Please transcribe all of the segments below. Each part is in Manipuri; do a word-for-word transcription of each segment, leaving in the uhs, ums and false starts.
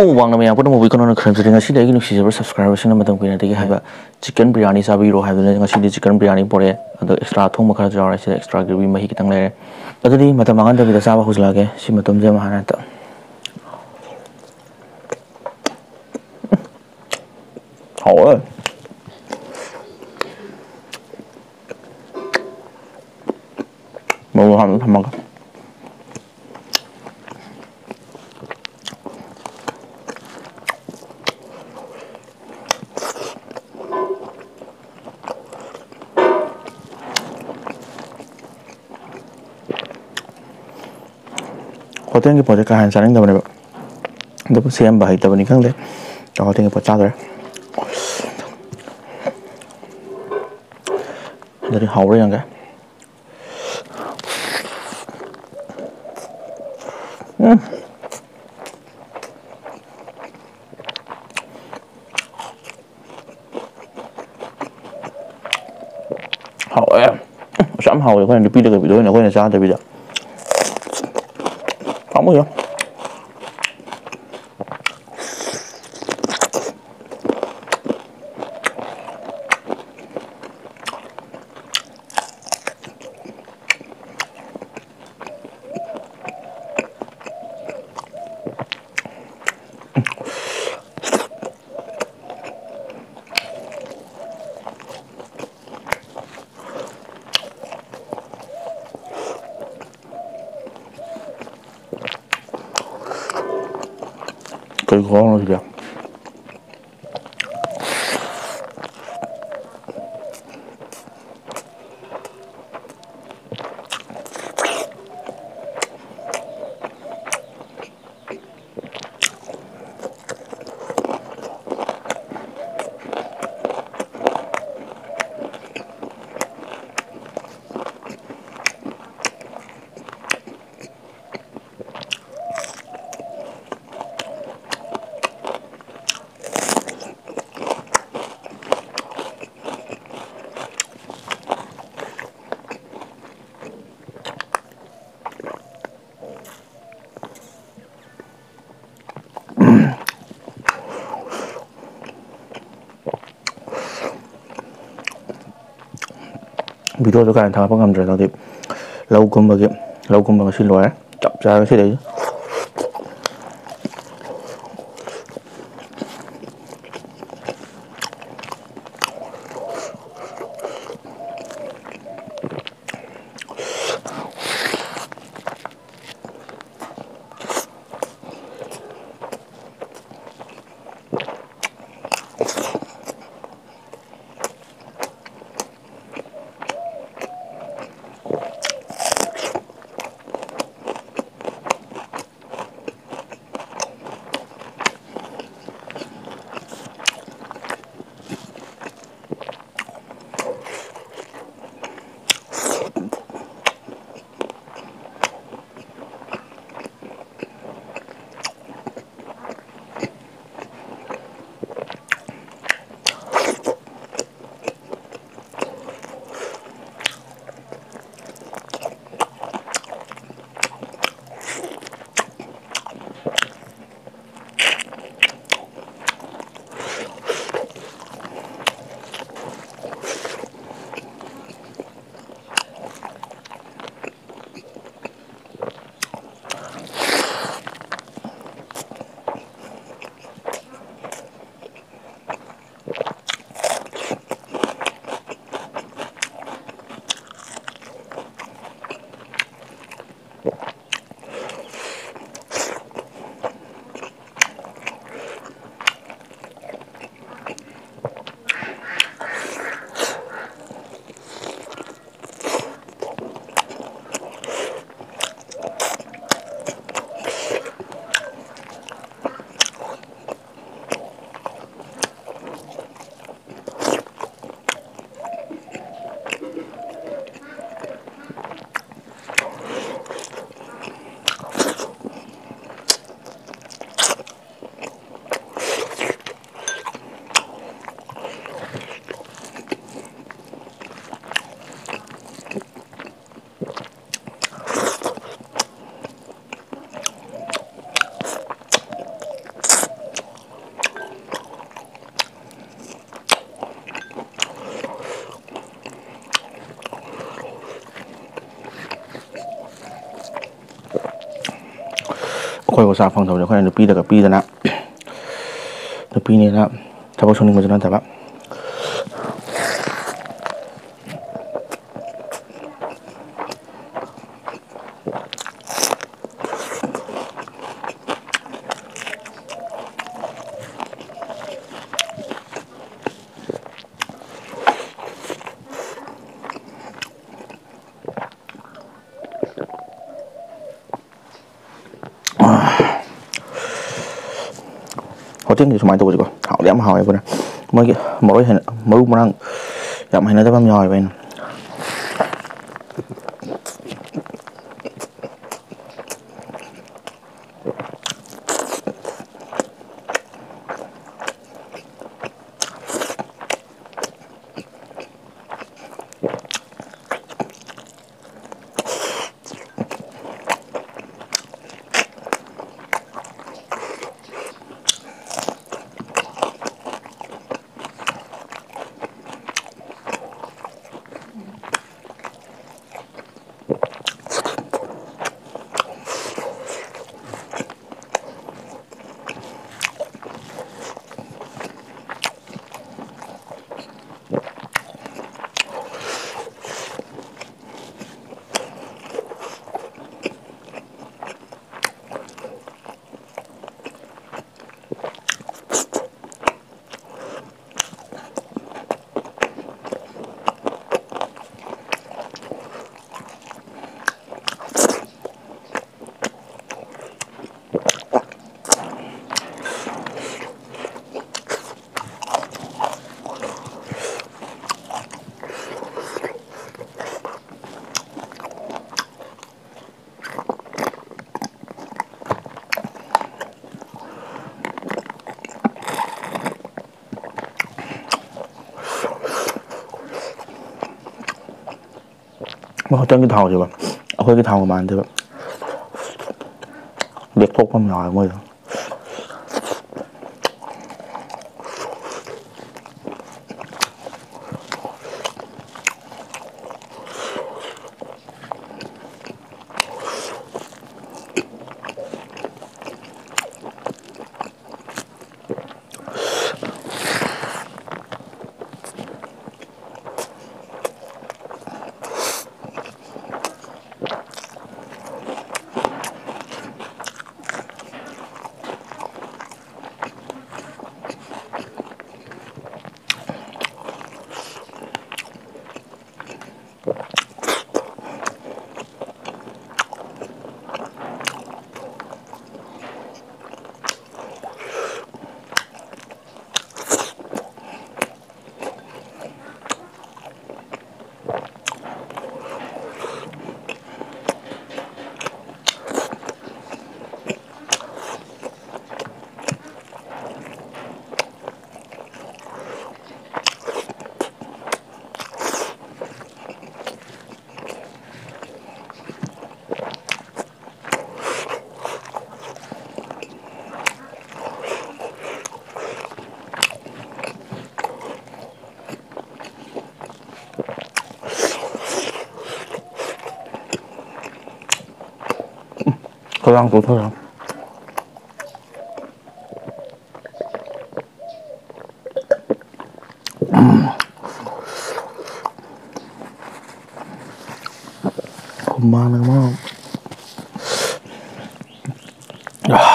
ꯃꯨꯛꯕꯥꯡꯅ ꯃꯌꯥꯝ ꯄꯨꯝꯅꯃꯛꯄꯨ ꯏꯈꯪ ꯍꯥꯟꯅ ꯈꯨꯔꯨꯝꯖꯔꯤ꯫ ꯉꯁꯤꯗꯤ ꯑꯩꯒꯤ ꯅꯨꯡꯁꯤꯖꯕ subscriberꯁꯤꯡꯅ ꯃꯇꯝ ꯀꯨꯏꯅꯗꯒꯤ ꯍꯥꯏꯕ chicken biryani ꯆꯥꯕꯤꯔꯣ ꯍꯥꯏꯕꯗꯨꯅ ꯉꯁꯤꯗꯤ chicken biryani ꯄꯣꯔꯛꯑꯦ꯫ ꯑꯗꯣ extra ꯑꯊꯣꯡꯕ ꯈꯔꯁꯨ ꯌꯥꯎꯔꯦ꯫ ꯁꯤꯗ extra gravy ꯃꯍꯤ ꯈꯤꯇꯪ ꯂꯩꯔꯦ꯫ ꯑꯗꯨꯗꯤ ꯃꯇꯝ ꯃꯥꯡꯍꯟꯗꯕꯤꯗ ꯆꯥꯕ ꯍꯧꯖꯤꯜꯂꯛꯑꯒꯦ꯫ ꯁꯤ ꯃꯇꯨꯝꯁꯦ ꯑꯃ ꯍꯥꯟꯅ ꯍꯦꯛꯇ ꯍꯥꯎꯋꯦ꯫ ꯃꯔꯨ ꯍꯥꯟꯅ ꯊꯝꯃꯒ꯫ ꯍꯣꯇꯦꯜꯒꯤ ꯄꯣꯠꯁꯦ ꯀꯥ ꯍꯦꯟꯅ ꯆꯥꯅꯤꯡꯗꯕꯅꯦꯕ꯫ ꯑꯗꯨꯕꯨ ꯁꯦꯝꯕ ꯍꯩꯇꯕꯅꯤ ꯈꯪꯗꯦ꯫ ꯍꯣꯇꯦꯜꯒꯤ ꯄꯣꯠ ꯆꯥꯗ꯭ꯔꯦ꯫ ꯑꯗꯨꯗꯤ ꯍꯥꯎꯕ꯭ꯔꯥ ꯌꯦꯡꯒꯦ꯫ ꯎꯝ꯫ ꯍꯥꯎꯋꯦ꯫ ꯑꯁ ꯌꯥꯝ ꯍꯥꯎꯋꯦ꯫ ꯑꯩꯈꯣꯏꯅ ꯅꯨꯄꯤꯗ ꯀꯩ ꯄꯤꯗꯣꯏꯅꯣ ꯑꯩꯈꯣꯏꯅ ꯆꯥꯗꯕꯤꯗ꯫ ꯄꯥꯝꯃꯨꯏꯌꯦ꯫ ꯀꯔꯤ ꯈꯨꯍꯥꯎꯅꯣ ꯁꯤꯗꯤ? ꯚꯤꯗꯤꯑꯣꯁꯨ ꯀꯥ ꯍꯦꯟꯅ ꯊꯥꯒꯠꯄ ꯉꯝꯗ꯭ꯔꯦ꯫ ꯑꯗꯨꯗꯤ ꯂꯧ ꯀꯨꯝꯕꯒꯤ, ꯂꯧ ꯀꯨꯝꯕ ꯉꯁꯤ ꯂꯣꯏꯔꯦ꯫ ꯆꯞ ꯆꯥꯔꯦ ꯉꯁꯤꯗꯤ ꯑꯩ꯫ ꯑꯩꯈꯣꯏꯕꯨ ꯆꯥ ꯐꯪꯗꯕꯁꯦ ꯑꯩꯈꯣꯏꯅ ꯅꯨꯄꯤꯗꯒ ꯄꯤꯗꯅ, ꯅꯨꯄꯤꯅꯦꯅ ꯊꯕꯛ ꯁꯨꯅꯤꯡꯕꯁꯨ ꯅꯠꯇꯕ꯫ ꯍꯣꯇꯦꯜꯒꯤ ꯁꯨꯃꯥꯏꯅ ꯇꯧꯕꯁꯤꯀꯣ, ꯍꯥꯎꯗꯤ ꯌꯥꯝ ꯍꯥꯎꯋꯦ꯫ ꯑꯩꯈꯣꯏꯅ ꯃꯣꯏꯒꯤ ꯃꯔꯣꯏ ꯍꯦꯟꯅ, ꯃꯔꯨ ꯃꯔꯥꯡ ꯌꯥꯝ ꯍꯩꯅꯗꯕ ꯑꯃ ꯌꯥꯎꯋꯦꯕ ꯑꯩꯅ꯫ ꯃꯣꯏ ꯍꯣꯇꯦꯜꯒꯤ ꯊꯥꯎꯁꯦꯕ ꯑꯩꯈꯣꯏꯒꯤ ꯊꯥꯎꯒ ꯃꯥꯟꯅꯗꯦꯕ꯫ ꯕꯦꯛꯊꯣꯛꯄ ꯑꯃ ꯌꯥꯎꯋꯦ ꯃꯣꯏꯗꯣ꯫ ꯈꯣꯏꯔꯥꯡ ꯇꯣꯊꯔ꯫ ꯍꯨꯃꯥꯡꯅ ꯃꯔꯣꯜ ꯑꯃ꯫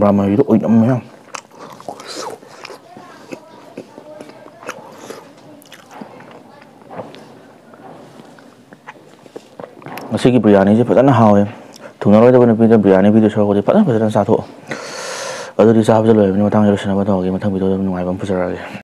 ꯆꯝꯄ꯭ꯔꯥ ꯃꯍꯤꯗꯣ ꯑꯣꯏꯅꯝꯃꯦ꯫ ꯉꯁꯤꯒꯤ ꯕꯤꯔꯌꯥꯅꯤꯁꯦ ꯐꯖꯅ ꯍꯥꯎꯋꯦ꯫ ꯊꯨꯡꯅꯔꯣꯏꯗꯕ ꯅꯨꯄꯤꯗ ꯕꯤꯔꯌꯥꯅꯤ ꯄꯤꯗꯣꯏ ꯁꯔꯨꯛꯄꯨꯗꯤ ꯐꯖꯅ ꯐꯖꯅ ꯆꯥꯊꯣꯛꯑꯣ꯫ ꯑꯗꯨꯗꯤ ꯆꯥꯕꯁꯦ ꯂꯣꯏꯔꯕꯅꯤꯅ ꯃꯊꯪꯒꯤ ꯂꯣꯏꯁꯤꯟꯅꯕ ꯇꯧꯔꯒꯦ꯫ ꯃꯊꯪ ꯚꯤꯗꯤꯑꯣꯗ ꯅꯨꯡꯉꯥꯏꯕ ꯑꯃ ꯄꯨꯖꯔꯛꯑꯒꯦ꯫